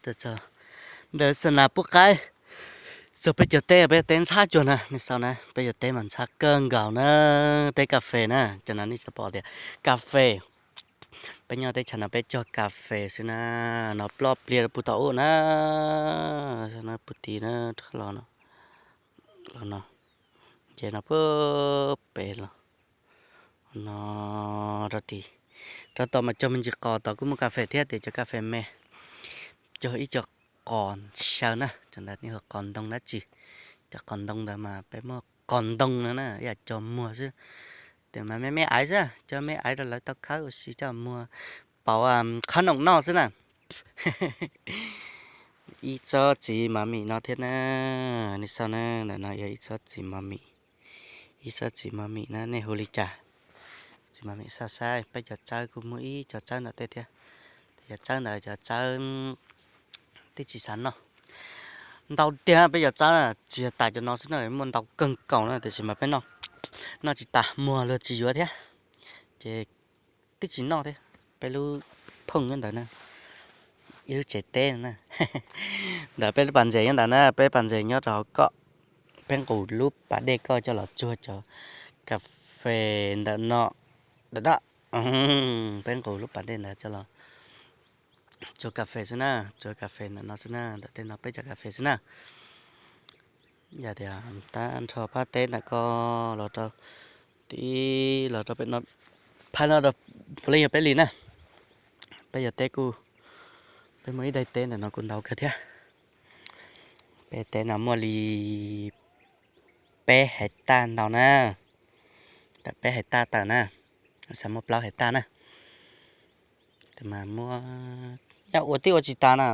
Txog ntawm Xab Nas pub qaib, txog peb cov teb, peb teb ntxhab cuag na, nej saib na, peb cov teb mas ntxhab kawg nkaus na, teb kas fes na, cov no nej tsis pom tias kas fes. Peb nyob teb chaws no peb cog kas fes xwb na, no ploj pliag rau puag tom ub na, no puag tid na, rov qab los no, los no, ces no puag pem los no, rau tid, rau tom mas cog me ntsis qos, tom kuj muaj kas fes thiab tias cov kas fes me, cog ib co qos xyaw na, cov ntawd nej hu qos ntoo dab tsi, cov qos ntoo ntawd mas peb muaj qos ntoo no na, ib yam cog muag xwb, tias mas me me aiv xwb, cog me aiv rau lawv tau khawb ua si coj muag pauv khawb noom noj xwb na. Ib tsob txiv mov mim no thiab na, nej saib na, ntawm no yog ib tsob txiv mov mim, ib tsob txiv mov mim na, nej hu li cas? Txiv mov mim, saib saib, peb cov tsawb kuj muaj ib co tsawb ntawm tej thiab, cov tsawb ntawd cov tsawb twb tsis xav noj. Ntau tiag peb cov tsawb, tsis yog tas cov no xwb no, muaj ntau kawg nkaus na, tiam sis mas peb noj, noj tsis tas, muag luag tsis yuav thiab, ces twb tsis noj thiab. Peb lub phooj nyob ntawd na, ib lub tsev teb na, ntawm peb lub pas ntses nyob ntawd na, peb pas ntses nyob rau hauv ko, peb nqus lub pas dej ko coj los tsuag cov kas fes ntawm no, ntawm no, peb nqus lub pas dej ntawd coj los tsuag kas fes xwb na, tsuag kas fes ntawm no xwb na, ntawm tej no peb cov kas fes xwb na. Yog tias tag nrho phab teb ntawm ko los rau, tib los rau pem no, phab no rau, puav leej yog peb li na. Peb cov teb kuj, peb muaj ib daim teb ntawm no kuj ntau kawg thiab. Peb teb no muaj li peb hais taj ntau na, tawm peb hais taj tawm na, xav muaj plaub hais taj na. Mas muaj, yog ua tib ua tsis tas na,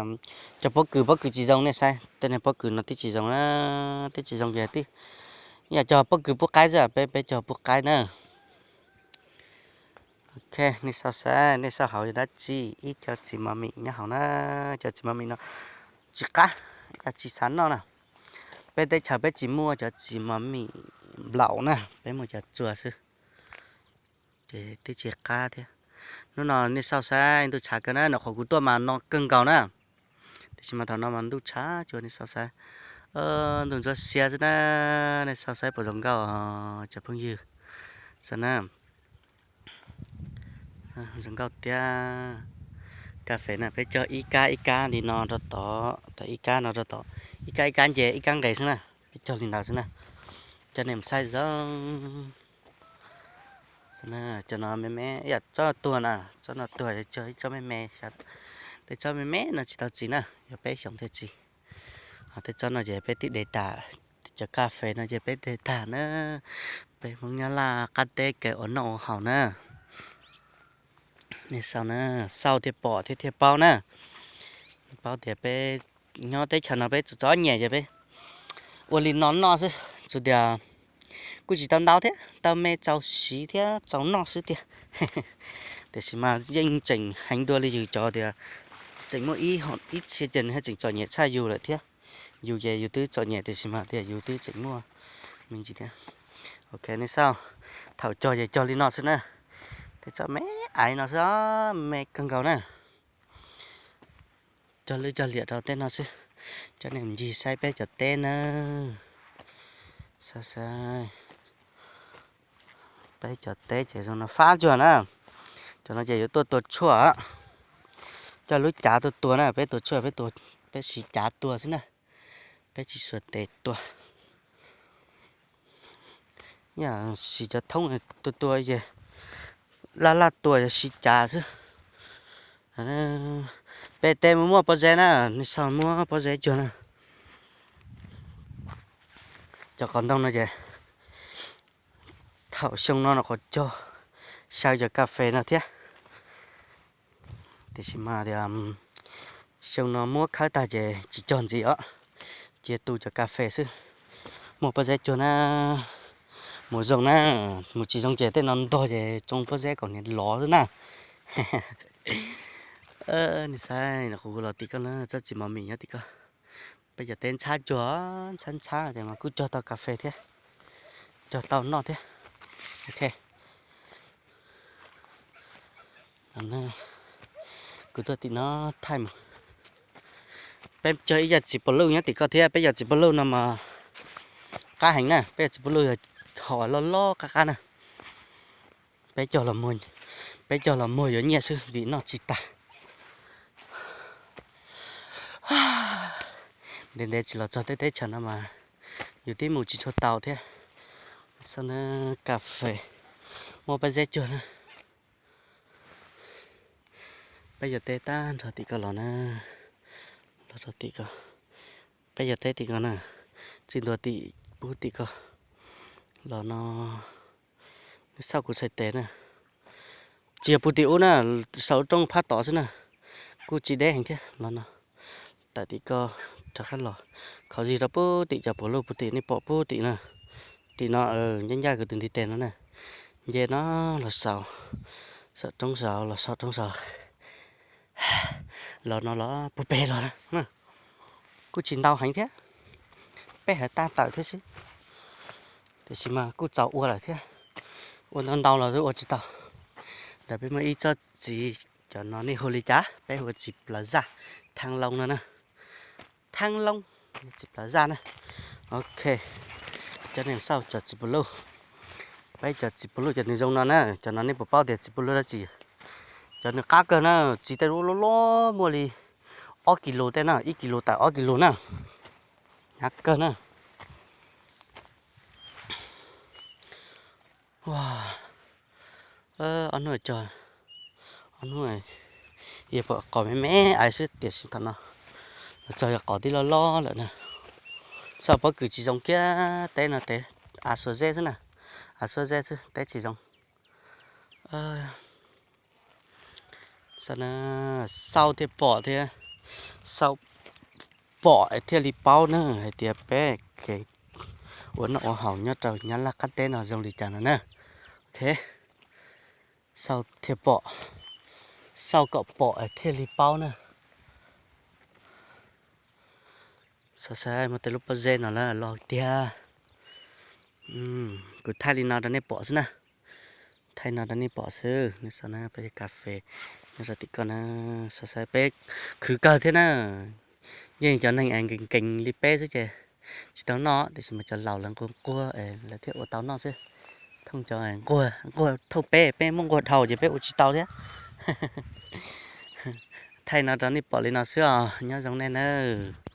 cov pob kws, pob kws tsis zoo nej saib, tej niag pob kws no twb tsis zoo na, twb tsis zoo ces twb, yog cog pob kws pub qaib xwb, peb, peb cog pub qaib na. Ok, nej xauj saib, nej xauj hauv yog dab tsi, ib co txiv mos mim nyob hauv na, cov txiv mos mim no tsis qab, yog tsis xav noj na. Peb teb chaws peb tsis muaj cov txiv mos mim nplaum na, peb muaj cov txua xwb. Ces twb tsis qab thiab. Hnub no nej xauj saib ntuj tshav kawg na, nyuam qhuav kuv tuaj mas no kawg nkaus na. Tiam sis mas thaum no mas ntuj tshav cuag nej xauj saib. Ntuj ntxhuab xiab xwb na, nej xauj saib puas zoo nkauj cov phooj ywg. Xav na, zoo nkauj tiag. Kas fes na peb cog ib kab ib kab li no rau tod, tau ib kab no rau tod, ib kab ib kab nce ib kab nqes xwb na, peb cog li ntawd xwb na, coj nej mus saib zoo. Cov no me me, ib yam tsob tuag na, tsob no tuag cog ib tsob me me, tej tsob me me no tsis tau txi na, yog peb xyoos thiaj txi. Ho tej tsob no ces peb twb de tag, cov kas fes no ces peb de tag na, peb Hmoob Nyab Laj qab teb kev ua noj ua haus na. Nej xauj na, xauj thiaj pom thiab thiaj paub na. Paub tias peb nyob teb chaws no peb txom txom nyem ces peb ua li no noj xwb, tsuas tias kuj tsis tau ntau thiab, tau me txaus siv thiab txaus noj xwb tiag. Tiam sis mas yeej tseem heev dua li yus cov tias tseem muaj ib, ib txhia ces nws tseem txom nyem tshaj yus lawm thiab. Yus ces yus twb txom nyem tiam sis mas tias yus twb tseem muaj me ntsis thiab. Ok, nej xauj, thaum cog ces cog li no xwb na. Tej tsob me aiv no xwb, me kawg nkaus na. Cog lwj cog liam rau tej no xwb, coj nej mus ncig saib peb cov teb na. Saib saib, peb cov teb ces zoo no fab tsuag na. Cov no ces yuav tuaj tua tshuaj, coj lub cav tuaj tua na, peb tua tshuaj, peb, peb siv cav tua xwb na, peb tsis xuas tes tua. Yam siv cov thoob tua tua ces laj laj tua, yog siv cav xwb. Peb teb muaj muaj pob zeb na, nej xauj muaj pob zeb cuag na. Cov qos ntoo no ces thaum xyoo no nyuam qhuav cog xyaw cov kas fes no thiab. Tiam sis mas tias xyoo no muab khawb tag ces tsis cog ntxiv os, cia tu cov kas fes xwb. Muaj pob zeb cuag na, mus zoo na, mus tsis zoo ces tej no ntog ces tsoo pob zeb kom niag lov xwb na. Nws saib, nyuam qhuav los tim ko na, tsob txiv mos mim nyob tim ko. Peb cov teb ntxhab cuag, ntxhab ntxhab ces mas kuj cog tau kas fes thiab, cog tau noj thiab. Ok, kuv tuaj tim no thaij mus. Peb cog ib yam txiv pus luj nyob tim ko thiab, peb cov txiv pus luj no mas qab heev na, peb cov txiv pus luj yog hom loj loj qab qab na. Peb cog los muag, peb cog los muag yuav nyiaj xwb vim noj tsis tag. Ntev ntev tsis los txog tej teb chaws no mas yus twb mus tsis tshua tau thiab. Xab na, kas fes, muaj pab zeb cuag na. Peb cov teb tag nrho tim ko los na, los rau tim ko, peb cov teb tim ko na, txiv ntuas tim pub tim ko los no, nws xauj kuv txhais tes na. Tsis yog pug tim ub na, saum lub roob phab tod xwb na, kuj tsis deb heev thiab los no. Tawm tim ko rov qab los, khov zig rau pub tim cov pus luj pub tim nej pom pub tim na. Tim no ncaj ncaj kwv tus ntiv tes no na, nce no los saum, saum roob saud los saum roob saud. Los no los pug peg los na, kuj tsis ntau heev thiab, peb hais tab tawm thiab xwb, tiam sis mas kuj txaus ua lawm thiab. Ua ntau ntau los twb ua tsis tau. Ntawd peb muaj ib tsob txiv, cov no nej hu li cas? Peb hu txiv plaws zaj, thaj loo no na, thaj loo, txiv plaws zaj na. Ok, coj nej xauj cov txiv pus luj. Peb cov txiv pus luj cov nws zoo no na, cov no nej puas paub tias txiv pus luj dab tsi? Cov nws qab kawg na, txiv tej lub loj loj muaj li ob kis lus tej na, ib kis lus tawm ob kis lus na, hnyav kawg na. Ob hnub, ob hnub yog pom qos me me ais xwb tiam sis thaum no los txog yog qos tib loj loj lawm na. Xauj pob kws tsis zoo kiag, teb no teb av xuab zeb xwb na, av xuab zeb xwb teb tsis zoo. Xauj thiaj pom thiab, xauj pom es thiaj li paub na hais tias peb kev ua noj ua haus nyob rau Nyab Laj qab teb no zoo li cas no na. Ok, xauj thiaj pom, xauj kom pom es thiaj li paub na. Xauj saib muaj tej lub pob zeb no lawm los tiag. Kuv thaij li no rau nej pom xwb na. Thaij no rau nej pom xwb, nej xauj na, peb cov kas fes nyob rau tim ko na. Xauj saib peb khwv kawg thiab na. Yeej cov neeg es nkees nkees li peb xwb ces tsis tau noj, tiam sis mas cov laus lawv nquag nquag es lawv thiaj ua tau noj xwb. Thooj cov nquag, nquag thooj peb, peb muab nquag dhau ces peb ua tsis tau thiab. Thaij no rau nej pom li no xwb os, nyob zoo nej nawb.